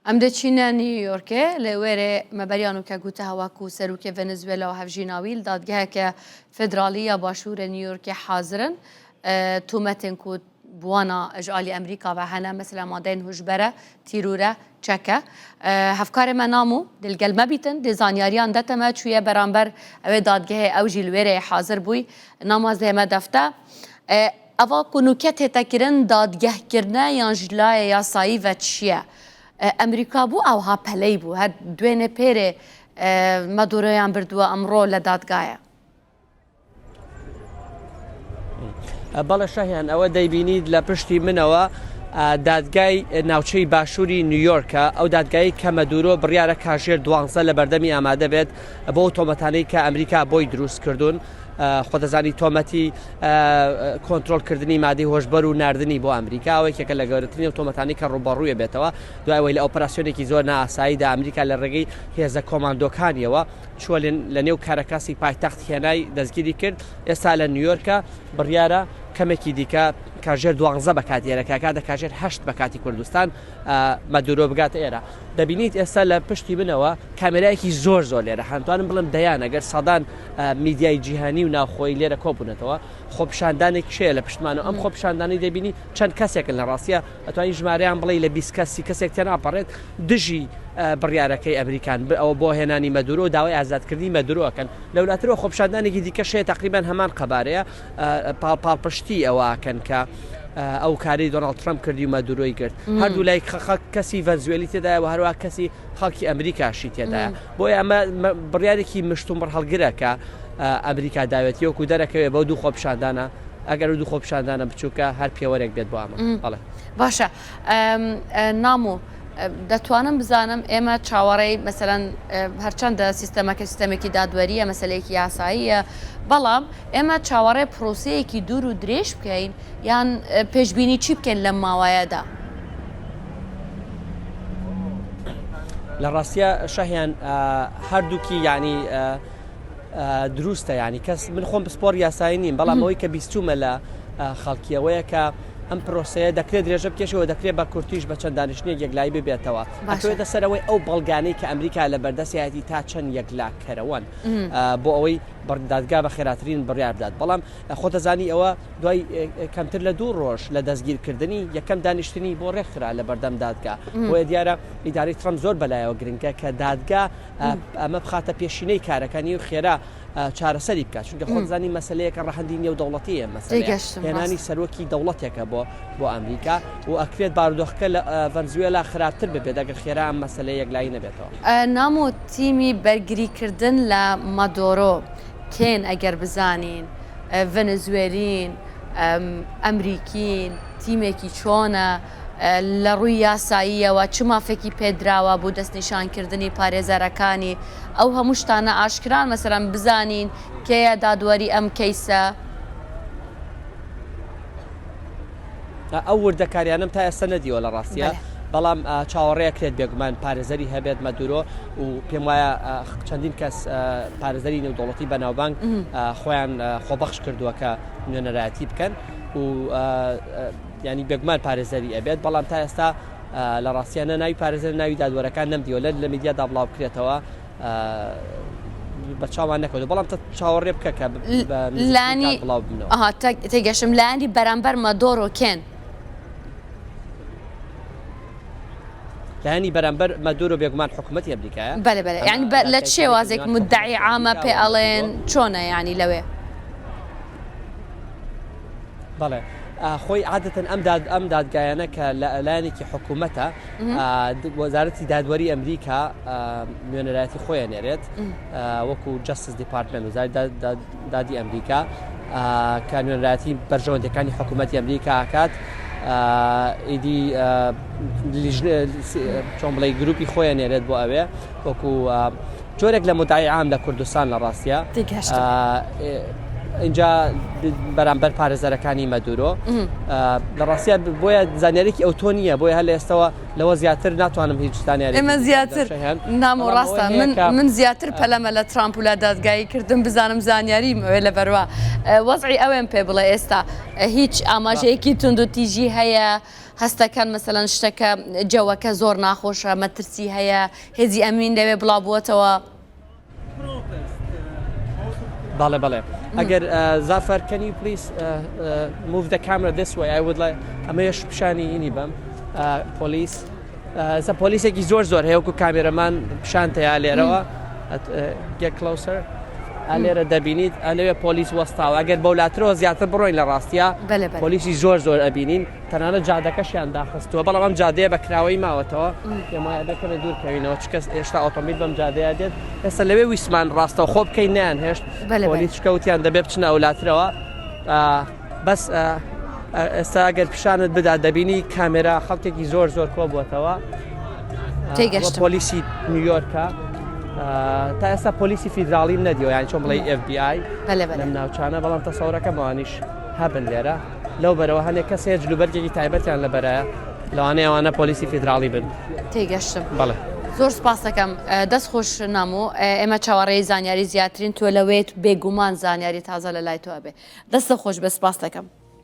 ئەم دەچینە نیویۆرکێ لە وێرێ مەبەریان و کە گوتە هەواکو سەروکێ ڤەنزوێلا و هەڤژیناوی لە دادگایەکە فێدراڵی یا باشوورە نیویۆرکێ حازرن تومەتێن کو بوانا ژ ئالی ئەمریکا ڤە هەنە مەسەلا مادەێن هوشبەرە، تیرورە، چەکە. هەڤکارێ مە نامو دل گەل مە بیتن دێ زانیاریان دەتە مە چویە بەرامبەر ئەوێ دادگەهێ ئەو ژی لوێرێ حازر بووی ناماز لێ مە دەفتە. ئەڤا کو نوکە تێتە کرن دادگەه کرنە یان ژ لایێ یاسایی ڤە چیە؟ ئەمریکا بوو ئەوها پەلەی بوو هەر دوێنێ پێرێ مەدورۆیان بردووە ئەمڕۆ لە دادگایە. بەڵێ شەهیان ئەوە دەیبینیت لە پشتی منەوە دادگای ناوچەی باشووری نیویۆرکە ئەو دادگایی کە مەدورۆ بڕیارە کاژێر دوانزە لە بەردەمی ئامادە بێت بۆ تۆمەتانەی کە ئەمریکا بۆی دروست کردوون خۆدەزانی تۆمەتی کۆنترۆلکردنی مادەی هۆشبەر و ناردنی بۆ ئەمریکا ئەوە یەکێکە لە گەورەترین ئەو تۆمەتانەی کە ڕووبەڕووی بێتەوە دوای ئەوەی لە ئۆپەراسیۆنێکی زۆر نائاساییدا ئەمریکا لە ڕێگەی هێزە کۆماندۆکانیەوە چووە لە نێو کاراکاسی پایتەخت هێنای دەستگیری کرد ئێستا لە نیویۆرکە بڕیارە کەمێکی دیکە کاژێر دوانزە بەکات ئێرە کاکاتە کاژێر هەشت بەکاتی کوردستان مەدورۆ بگاتە ئێرە دەبینیت ئێستا لە پشتی منەوە کامێرایەکی زۆر زۆر لێرە هەنتوانم بڵێم دەیان ئەگەر سەدان میدیای جیهانی و ناوخۆی لێرە کۆبوونەتەوە خۆپیشاندانێک شەیە لە پشتمانەوە ئەم خۆپیشاندانی دەبینی چەند کەسێکن لە ڕاستە ئەتوانی ژمارەیان بڵێ لە 20 کەسی کەسێک تێناپەڕێت دژی بڕیارەکەی ئەمریکان ئەوە بۆ هێنانی مەدورۆ داوای ئازادکردنی مەدورۆکەن لەولاترەوە خۆپیشاندانێکی دیکە شەیە تقریبان هەمان قەبارەیە پاڵپشتی ئەوەکەن کە ئەو کاری دۆناڵد ترەمپ کردی و مەدورۆی گرت هەردوو لای کەسی ڤەنزوێلی تێدایە و هەروە کەسی خەڵکی ئەمریکاشی تێدایە بۆیە ئەمە بڕیارێکی مشتومڕ هەڵگرە کە ئەمریکا داوێتی وەکو دەرەکەوێ بەو دوو خۆپیشاندانە ئەگەر و دوو خۆپیشاندانە بچووکە هەر پێوەرێک بێت بۆ ئەمە بەڵێ. باشە نامۆ دەتوانم بزانم ئێمە چاوەڕێی مەسەلەن هەرچەندە سیستەمەکە سیستەمێکی دادوەریە مەسلەیەکی یاساییە بەڵام ئێمە چاوەڕێ پرۆسەیەکی دوور و درێژ بکەین یان پێشبینی چی بکەین لەم ماوەیەدا؟ لە ڕاستە شەهیان هەردووکی یعنی دروستە ینی کەس من خۆم پسپۆر یاسایی نیم بەڵام ئەوەی کە بیستومە لە خەڵکیەوەیە کە ئەم پرۆسەیە دەکرێت درێژە بکێشەوە دەکرێت بە کورتیش بە چەند دانیشتنێک یەکلایی ببێتەوە ئەکەوێتە سەرەوەی ئەو بەڵگانەی کە ئەمریکا لە بەردەستیەتی تا چەند یەکلاکەرەوەن بۆ ئەوەی دادگا بە خێراترین بڕیار بدات بەڵام خۆتەزانی ئەوە دوای کەمتر لە دوو ڕۆژ لە دەستگیرکردنی یەکەم دانیشتنی بۆ ڕێکخرا لە بەردەم دادگا بۆیە دیارە ئیدارەی ترەمپ زۆر بەلایەوە گرنگە کە دادگا ئەمە بخاتە پێشینەی کارەکانی و خێرا چارەسەری بکات چونکە خۆتزانی مەسلەیەکە ڕەهەندی نێودەوڵەتیە مەسەلەیە هێنانی سەرۆکی دەوڵەتێکە بۆ بۆ ئەمریکا و ئەکرێت بارودۆخەکە لە ڤەنزوێلا خراپتر ببێت ئەگەر خێرا ئەم مەسەلەیە یەکلایی نەبێتەوە. نامۆ تیمی بەرگریکردن لە مادۆرۆ کێن ئەگەر بزانین؟ ڤەنزوێلین؟ ئەمریکین؟ تیمێکی چۆنە؟ لە ڕووی یاساییەوە چ مافێکی پێدراوە بۆ دەستنیشانکردنی پارێزەرەکانی؟ ئەو هەموو شتانە ئاشکران مەسەلەن بزانین کێیە دادوەری ئەم کەیسە؟ ئەو وردەکاریانەم تا ئێستا نەدیوە لە ڕاستیە بەڵام چاوەڕێ کرێت بێگومان پارێزەری هەبێت مەدورۆ و پێم وایە چەندین کەس پارێزەری نێودەوڵەتی بەناوبانگ خۆیان خۆبەخش کردووە کە نوێنەرایەتی بکەن و ینی بێگومان پارێزەری ئەبێت بەڵام تا ئێستا لە ڕاستیان نە ناوی پارێزەر ناوی دادوەرەکان نەمدیوە لە لە میدیادا بڵاو بکرێتەوە بە چاوان نەکەوت بەڵام چاوەڕێ بکە کە لانی بڵاو بنەوە تێگەشم لایەنی بەرامبەر مەدۆرۆ کێن؟ لایەنی بەرامبەر مەدورۆ بێگومان حکوومەتی ئەمریکایە بەلێ بەلێ یعنی بە لە چ شێوازێک مدعی عامە پێ ئەڵێن چۆنە یعنی لەوێ؟ بەڵێ خۆی عادەتەن ئەم داد ئەم دادگایانە کە لە لایەنێکی حکوومەتە وەزارەتی دادوەری ئەمریکا نوێنەرایەتی خۆیان نێرێت وەکو Justice Department وزاری دادی ئەمریکا کە نوێنەرایەتی بەرژەوەندەکانی حکوومەتی ئەمریکا کات ئیدی چۆن بڵێ گروپی خۆیان نێرێت بۆ ئەوێ وەکو جۆرێک لە مدعی عام لە کوردستان لە ڕاستە اینجا بەرامبەر پارێزەرەکانی مەدورۆ لە ڕاستە بۆیە زانیارێکی ئەو تۆ نییە بۆیە هەر لە ئێستەوە لەوە زیاتر ناتوانم هیچ زانیاری ئێمە زیاتر نامۆ ڕاستە من من زیاتر پەلەمە لە ترامپ و لە دادگایی کردم بزانم زانیاریم ئەوێ لە بەروە وەزعی ئەوێم پێ بڵێ ئێستا هیچ ئاماژەیەکی توندوتیژی هەیە. هەستەکەن مەسەلەن شتەکە جەوەکە زۆر ناخۆشە مەترسی هەیە هێزی ئەمین لەوێ بڵاو بووەتەوە. بەڵێ بەڵێ ئەگەر زافەر can you please move the camera this way I would like ئەمەیش پیشانی ئینی بەم پۆلیس ئێستا پۆلیسێکی زۆر زۆر هەیە وەکو کامێرەمان پیشانتەیە لێرەوە get closer لێرە دەبینیت ئەلەوێ پۆلیس وەستاوە ئەگەر بەولاترەوە زیاتر بڕۆین لە ڕاستە پۆلیسی زۆر زۆر ئەبینین تەنانەت جادەکەشیان داخستووە بەڵام ئەم جادەیە بە کراوەی ماوەتەوە پێم وایە بێ کەمێ دوور کەوینەوە چ کەس ئێشتا ئۆتۆمبیل بەم جادەیە دێت ئێستا لەوێ ویستمان ڕاستەوخۆ بکەین نیان هێشت پۆلیس چکەوتیان دەبێ بچنە ئەولاترەوە بەس ئێستا ئەگەر پیشانت بدا دەبینی کامێرا خەڵکێکی زۆر زۆر کۆ بووەتەوە تێگەشتم پۆلیسی نیویۆرکە تا ئێستا پۆلیسی فیدراڵیم نەدیوە یان چۆن بڵێ FBI لەم ناوچانە بەڵام تەسەورەکەم ئەوانیش هەبن لێرە لەو بەرەوە هەنێک کەس هەیە جلوبەرگێکی تایبەتیان لەبەرایە لەوانەیە ئەوانە پۆلیسی فیدراڵی بن. تێگەشتم. بەڵێ. زۆر سپاست دەکەم. دەست خۆش نامۆ. ئێمە چاوەڕێی زانیاری زیاترین تۆ لەوێت بێگومان زانیاری تازە لە لای تۆ ئەبێ. دەستت خۆش بێت سپاست دەکەم.